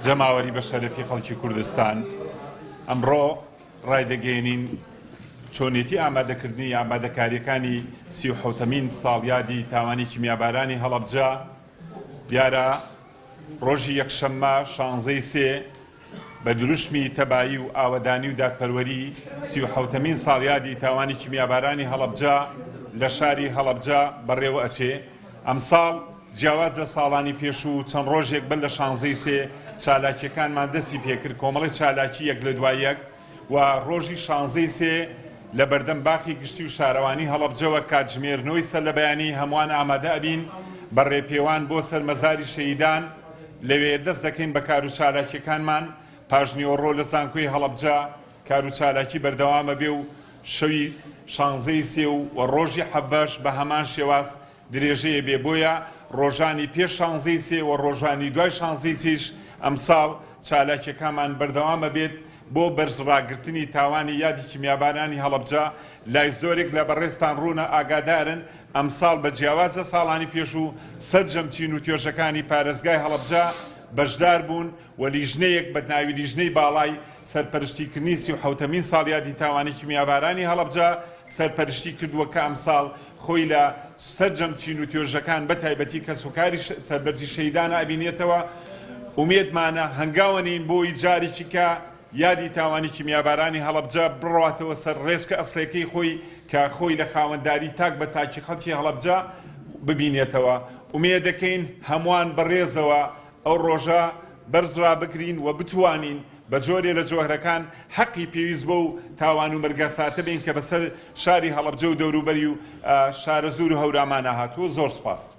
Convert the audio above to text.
جەماوەری بە شەرەفی خەڵکی کوردستان، ئەمڕۆ ڕایدەگەیەنین چۆنێتی ئامادەکردنی ئامادەکارییەکانی 37مین ساڵیادی تاوانی کیمیابارانی هەڵەبجە. دیارە ڕۆژی یەکشەممە شانزەی سێ بە دروشمی تەبایی و ئاوەدانی و دادپەروەری 37مین ساڵیادی تاوانی کیمیابارانی هەڵەبجە لە شاری هەڵەبجە بەڕێوە ئەچێ. ئەمساڵ جیاواز لە ساڵانی پێشوو چەند ڕۆژێک بەر لە شانزەی سێ چالاکییەکانمان دەستی پێکرد، کۆمەڵی چالاکی یەک لە دوای یەک و ڕۆژی شانزەی سێ لە بەردەم باخی گشتی و شارەوانی هەڵەبجەوە کاتژمێر نۆی سەر لە بەیانی هەمووان ئامادە ئەبین بە ڕێپێوان بۆ سەر مەزاری شەهیدان، لەوێ دەست دەکەین بە کارو چالاکییەکانمان، پاشنیوەڕۆ لە زانکۆی هەڵەبجە کارو چالاکی بەردەوام ئەبێ و شەوی شانزەی سێ و ڕۆژی حەڤەش بە هەمان شێواز درێژەیە بێ، بۆیە ڕۆژانی پێش شانزەی سێ و ڕۆژانی دوای شانزەی سێیش ئەمساڵ چالاکیەکانمان بەردەوام ئەبێت بۆ بەرز ڕاگرتنی تاوانی یادی کیمیابارانی هەڵەبجە، لای زۆرێک لە بەڕێزتان ڕوونە ئاگادارن ئەمساڵ بە جیاواز لە ساڵانی پێشوو سەرجەم چین و توێژەکانی پارێزگای هەڵەبجە بەشدار بوون و لیژنەیەک بە ناوی لیژنەی باڵای سەرپەرشتیکردنی 37مین ساڵیادی تاوانی کیمیابارانی هەڵەبجە سەرپەرشتی کردووە کە ئەمساڵ خۆی لە سەرجەم چین و توێژەکان بە تایبەتی کەسوکاری سەربەرزی شەهیدانە ئەبینێتەوە، ئومێدمانە هەنگاوەنێین بۆی جارێکی کە یادی تاوانی کیمیابارانی هەڵەبجە بڕواتەوە سەر ڕێچکە ئەسڵیەکەی خۆی کە خۆی لە خاوەنداری تاک بە تاکی خەڵکی هەڵەبجە ببینێتەوە. ئومێدەکەین هەمووان بە ڕێزەوە ئەو ڕۆژە بەرز ڕابگرین و بتوانین بە جۆرێ لە جۆرەکان حەقی پێویست بەو تاوان و مەرگەساتە بێین کە بەسەر شاری هەڵەبجە و دەوروبەری و شارەزوور و هەورامانا هاتووە. زۆر سوپاس.